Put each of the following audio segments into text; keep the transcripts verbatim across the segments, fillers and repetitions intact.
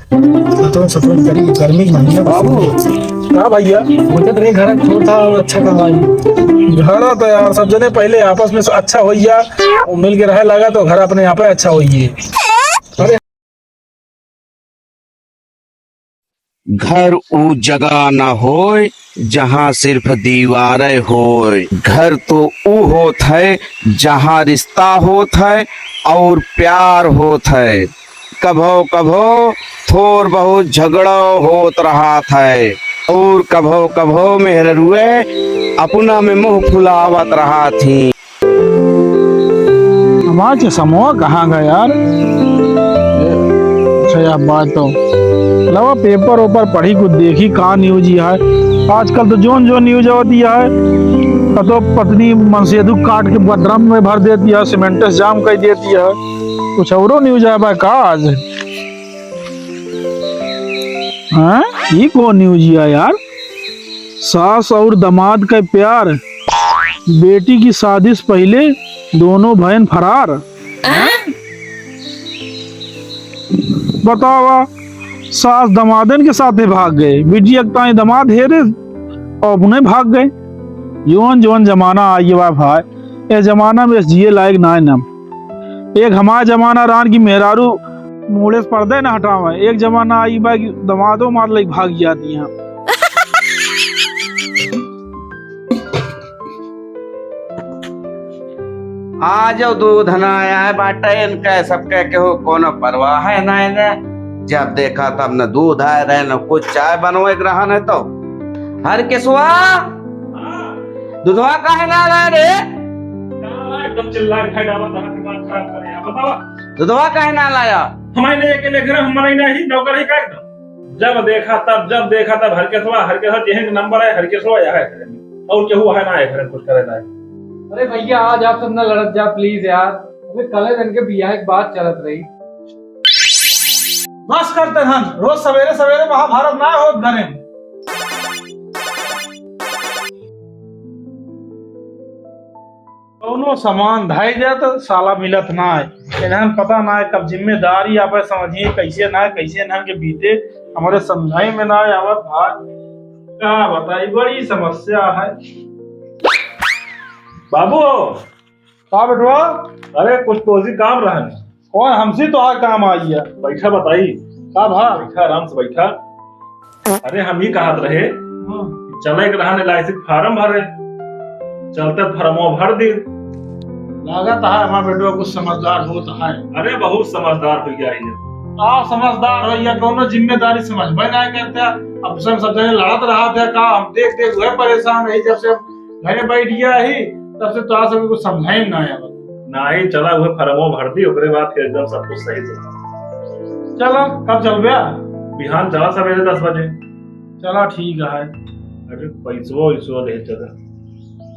सतवन, सतवन करी, गर्मी के महीना में बाबू। हाँ भैया। बोलते तो नहीं, घर छोटा और अच्छा कमाई। घर तो यार, सब जने पहले आपस में अच्छा हो गया, मिल के रहे लगा तो घर अपने आप ही अच्छा हो गए। अरे घर ऊ जगह न होय, जहाँ सिर्फ दीवारें होय। घर तो ऊ होत है, जहाँ रिश्ता होत है और प्यार होत है। कभो कभो थोर बहुत झगड़ो होत रहत है और कभो कभो मेहररुए अपना में मुँह फुलावत रहत ही। हमार चश्मवा कहाँ गया यार? ए, अच्छा, यह बात तो, लावा paper वेपर पढ़ी, कुछ देखी का news यह है। आजकल तो जोन जोन news आवत यह है, तो पत्नी मनसेधु काट के drum में भर देती है, सीमेंट से जाम कर देती है। कुछ औरो news आया बा का आज? हाँ, ये कौन news है यार? सास और दामाद का प्यार, बेटी की शादी से पहले दोनों बहन फरार। बतावा, सास दमादन के साथे भाग गए, बिटिया के ताई दमाद हेरे और अपने भाग गए। जौन जौन जमाना आ गया भाई, ए जमाना में जिए लायक ना है ना। एक हमारा जमाना रहन की मेहरारू मूड़े से पर्दे ना हटावे, एक जमाना आई बा कि दमादो मार ले भाग जाती हैं। आज दूध ना आया है बाटे, इनका सबके केहू कोनो परवाह है ना इन्हें। जब देखा तब न दूध आए रहे, न कुछ चाय बनवे के रहन है तो। हरकेसवा, दुधवा काहे ना लाया रे? का एकदम चिल्ला के खाई डालत है, दिमाग खराब करे है, बतावा। दुधवा काहे ना लाया? हमारे लिए अकेले घर, हमारा ही नहीं, नौकर ही का एकदम। जब देखा तब, जब देखा तब हरकेसवा, हरकेसवा, जेहन के नंबर है, हरकेसवा यह है। और केहू है ना है घर कुछ करे लायक। अरे भैया, आज आप सब ना लड़त जा please यार। अबे कल दिन के बियाह की बात चलत रही। बस करते हन, रोज सवेरे सवेरे महाभारत ना होत घरे में। कौनो सामान धाई जाए तो साला मिलत ना है। इन्हन पता ना है कब जिम्मेदारी आपे समझिए, कैसे ना है, कैसे इन्हन के बीते, हमारे समझाई में ना है आवत भाई। का बताई, बड़ी समस्या है। बाबू। का बेटवा? अरे कुछ तोसी काम रहन। कौन हमसे तो आ काम आई है? बैठा बताई। का भा? बैठा, आराम से बैठा। अरे हम ही कहत रहे, हम्म। चले के रहन L I C के form भरे, चलते formओ भर दी। लागत है हमार बेटवा कुछ समझदार होत है। अरे बहुत समझदार हो गया है। का समझदार हो गया, कौनो जिम्मेदारी समझ में ना करता। अब सब, सब जने लड़त रहत है का, हम देख देख वह परेशान रही, जब से हम घरे बैठ गया ही, तब से तोरा सबके कुछ समझाई ना आया। नाही, चला, उहे formओ भर दी, ओकरे बाद फिर एकदम सब कुछ सही से। चला, कब चलबे? बिहान चला सवेरे दस बजे। चला, ठीक है। अरे, पैसवा वैसवा दे चला।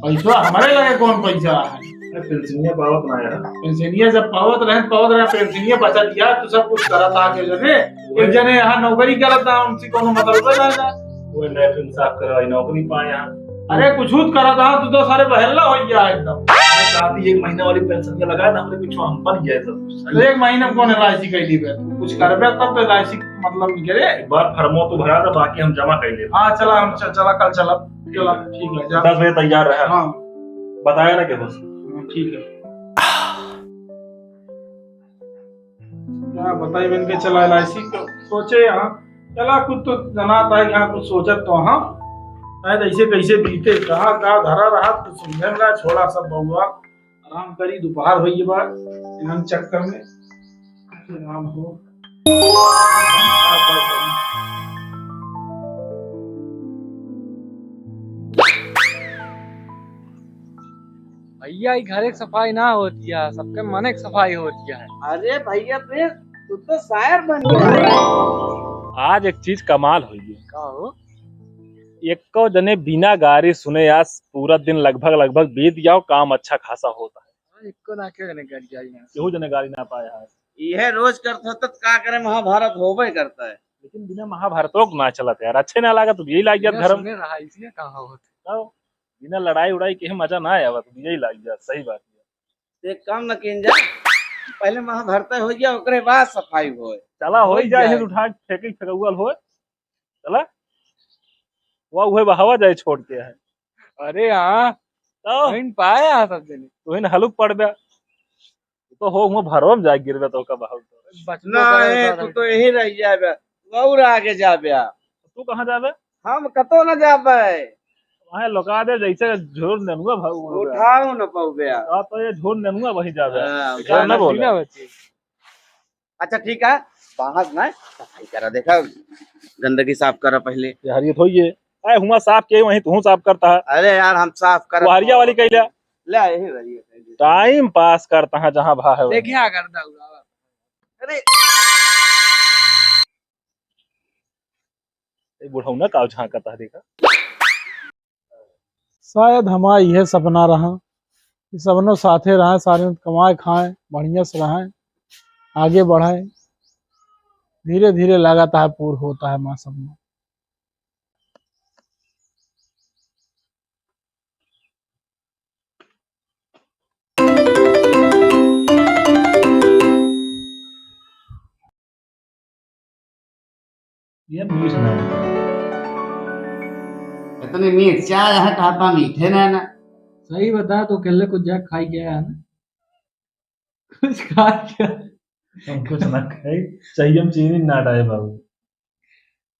पैसवा हमारे लगे कौन पैसा है? अरे, पेंशनिया पावत ना यार। पेंशनिया जब पावत रहे, पावत रहे, पेंशनिया बचत यार, तू सब कुछ करत आ के जने। एक जने यहाँ नौकरी करत ना, उनसे कोनो मतलब ना है। वो life insurance करवाई, नौकरी पाए यहाँ। अरे कुछ तो करा था, तू तो सारे बहेला हो गया एकदम। अरे साथ ही एक महीना वाली पेंशन के लगाए ना, हमरे पीछे हम बन गए सब। तो एक महीना में कौन L I C कर ली बे? तू कुछ करबे तब तो L I C मतलब निकले। एक बार formओ तो भरा था, बाकी हम जमा कर ले। हाँ चला, हम च-, चला कल चला। चला ठीक है, जा। दस बजे तैयार रहा। हाँ। बताया ना कि बस। हाँ, ठीक है। क्या बताई बन के चला L I C को सोचे यहाँ। चला कुछ तो जना था यहाँ कुछ सोचत तो हाँ। शायद ऐसे कैसे बीते, कहाँ का धरा रहा कुछ समझे में ना, छोड़ा सब बउआ। आराम करी, दोपहर होइए बा, इन्हन चक्कर में आराम हो। भैया, ई घरे के सफाई ना होती है, सबके मने के सफाई होती है। अरे भैया, फिर तू तो शायर बन गया। आज एक चीज कमाल होई है। का हो? एको जने बिना गारी सुने आज पूरा दिन लगभग, लगभग बीत गया, काम अच्छा खासा होता है। हाँ, एको ना के जने गारी आई ना। केहू जने गारी ना पाए आज। इहे रोज करत हो, तब का करे, महाभारत होबे करता है। लेकिन बिना महाभारतो के ना चलत यार, अच्छे ना लागत, यही लाग गया बिना धर्म। सुने रहा, इसलिए कहाँ होते। तब बिना लड़ाई उड़ाई के मजा ना आवत, यही लाग गया, सही बात है। एक काम न कीन जा, पहले महाभारत हो गया, ओकरे बाद सफाई होए। चला, हो होई जाए, जाए। उठा के फेंके, फेंकौल होए। चला। वह उहे बहावा जाए छोड़ के है। अरे हाँ, तो? बहिन पाए यहाँ सब जने। तू ही न हलुक पड़ बे। तू तो हो, हुआ भरवा में जाए गिरबे तो का बहाव। बचलो ना, करे ए, दादा। तू तो यहीं रह जाबे, और आगे जाबे। तू कहाँ जाबे? हम कतो न जाबे। वहाँ लुका दे, जैसे झोर नेनुआ भाग उड़ गया। उठाओ न पाउबे। हाँ, तो ये झोर नेनुआ वहीं जाबे। हाँ, झोर न बोले। ना बच्चे। अच्छा ठीक है, बाहर ना सफाई करा, देखा गंदगी साफ करा पहले। यार ये थोड़ी है, अरे हुआ साफ किए, वहीं तू साफ करता है। अरे यार हम साफ करा। वो हरिया वाली कही ले। ले यही वाली है। टाइम पास करता है जहाँ भा है वहीं। देखिए अगर दौड़ा। अरे ये बुढ़ऊ ना काव झांकता है, देखा। शायद हमारा यह सपना रहा कि सबनो साथे रहें, सारे कमाए खाएं, बढ़िया से रहें, आगे बढ़ें। धीरे धीरे लागत है पूर होता है हमारा सपना। ये मीठ ना है। इतनी मीठ चाय है, कहता मीठे ना ना। सही बता तो, अकेले कुछ जा खाई गया है ना? कुछ खा गया? हम कुछ ना खाई, चाहिए हम चीनी ना डाले बाबू।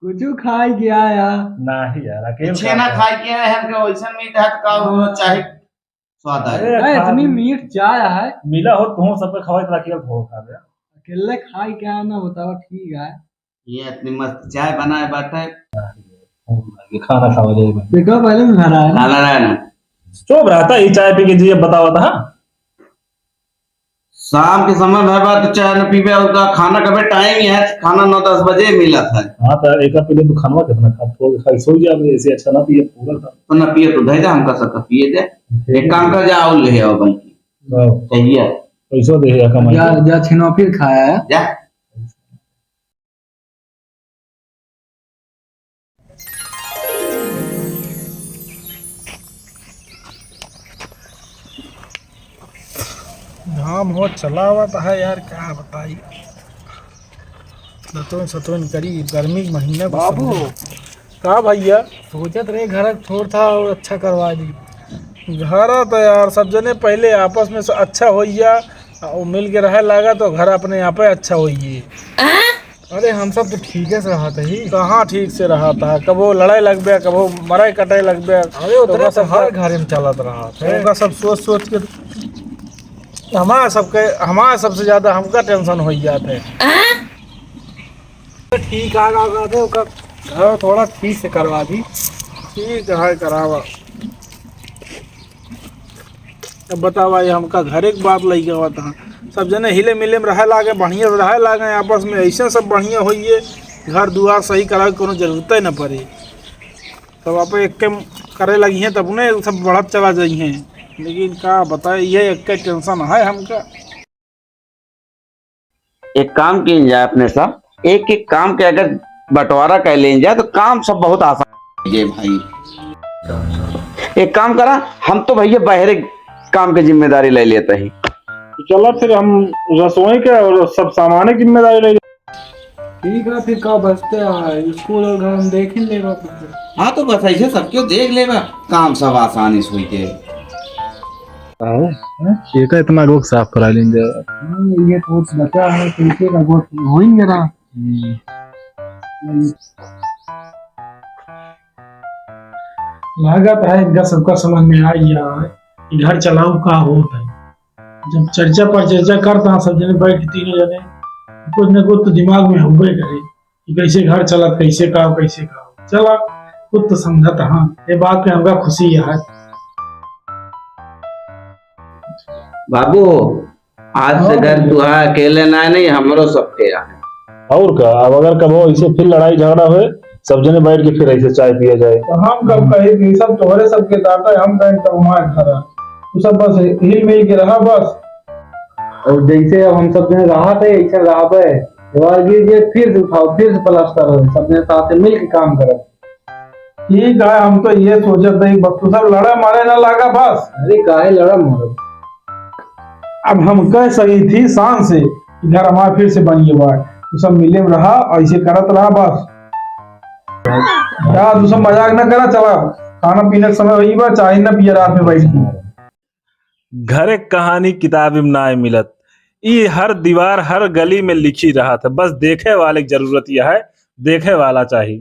कुछ खाई गया यार? नहीं यार, अकेले छेना खाई गया है, हमके वैसन मीठ है तो का हुआ, चाहे स्वाद आए। अरे, अरे, खा इतनी मीठ चाय है। मिला हो, तुम सबके खवाई तो अकेले थोड़ा खा गया। अकेले खाई क्या ना बताओ, ठीक है। ये इतनी मस्त चाय बनाए बाटे। ये खाना खावा जाए। पेटवा पहले भी भरा है ना। खाना रहा ना। चुप रहता, ये चाय पी के जी अब बतावा था। शाम के समय भर बाद तो चाय न पीबे, और का खाना कबे टाइम ही है, खाना नौ दस बजे मिलत है। हाँ, तो एक पहले तू खानवा कितना खा, थोड़ा खा के सो जाबे, ऐसे अच्छा ना पिए, पूरा था। तो ना पिए तो धै दे, हमका सब पिए दे। ठीक है। एक काम कर, जा और ले आओ बल्कि। हाँ। चाहिए। पैसो दे या कमाई जा, के। जा छिनवा फिर खाया है। जा। घाम हो चलावत है यार, का बताई, दतुन सतुन करी, गर्मी के महीना बा बाबू। समझ। का भैया? सोचत रहे घर थोड़ था और अच्छा करवा दी। घर तो यार सब जने पहले आपस में से अच्छा होइया, और मिल के रहे लागा तो घर अपने आप ही अच्छा होइए। अरे हम सब तो ठीक से रहत ही। कहाँ ठीक से रहत है? कबो लड़ाई लगबे, कबो मराई कटाई लगबे। अरे उतरे तो तो हर घर में चलत रहत है। ओका सब सोच सोच के हमारा सबके, हमारा सबसे ज्यादा हमका टेंशन हो जात है। ठीक आ गा थे, ओका घर थोड़ा ठीक से करवा दी। ठीक है, करावा। अब बतावा, ये हमका घरे के बात लइके आवत ह। सब जने हिले मिले में रहे लागे, बढ़िया से रहे लागे आपस में, ऐसे सब बढ़िया होइए, घर दुआर सही करावे के कोनो जरूरते न पड़े। सब आप एक के करे लगी हैं, तब उन्हें सब बढ़त चला जाई हैं। लेकिन का बताए, ये एक के टेंशन है हमका। एक काम कीन जाए अपने साहब, एक एक काम के अगर बंटवारा कर लेन जाए तो काम सब बहुत आसान हो जाए भाई। एक काम करा, हम तो भैया बहरे काम के जिम्मेदारी ले लेते हैं। तो चला फिर हम रसोई के और सब सामान की जिम्मेदारी ले लेते। ठीक है, फिर का बचते है, स्कूल और घर हम देख ही लेगा फिर। हाँ, तो बस ऐसे सब क्यों देख लेगा, काम सब आसानी से होई के। आओ, हैं? ये का इतना गोक साफ करा लेंगे? हाँ, ये तो बचा है, पीछे का गोक हो ही नहीं रहा। हम्म। लागत है इनका सबका समझ में आ गया है कि घर चलाऊ का होत है। जब चर्चा पर चर्चा करता है सब जने बैठ के तीनों जने, कुछ न कुछ तो दिमाग में होबे करे। कि कैसे घर चलत, कैसे का, कैसे का। चला, कुछ तो समझत हाँ, ये बात पे हमका खुशी है। बाबू, आज से हाँ घर भैया। तुहा अकेले ना, नहीं, हमरो सबके यहाँ। और का, अब अगर कबो ऐसे फिर लड़ाई झगड़ा होए, सब जने बैठ के फिर ऐसे चाय पिया जाए। तो हम कब कहे कि सब तोहरे सबके दाता है, हम कहें तब हमारे घर है। तू सब बस हिल मिल के रहा बस। और जैसे अब हम सब जने रहा थे, ऐसे रहा पे। दीवार गिर गए, फिर से उठाओ, फिर से प्लास्टर हो, सब जने साथ में मिल के काम करो। ठीक है, हम तो ये सोचत रही, बस तू सब लड़ा मारे ना लागा बस। अरे काहे लड़ा मारो? अब हम कह सही थी शान से कि घर हमारा फिर से बन गया है। तू सब मिले में रहा, ऐसे करत रहा बस। का तू सब मजाक ना करा, चला खाना पीना के समय वही बा, चाय ना पिया रात में बैठ के। घरे क कहानी किताबी में नाय मिलत, ई हर दीवार हर गली में लिखी रहत है। बस देखे वाले क जरूरत यह है, देखे वाला चाही।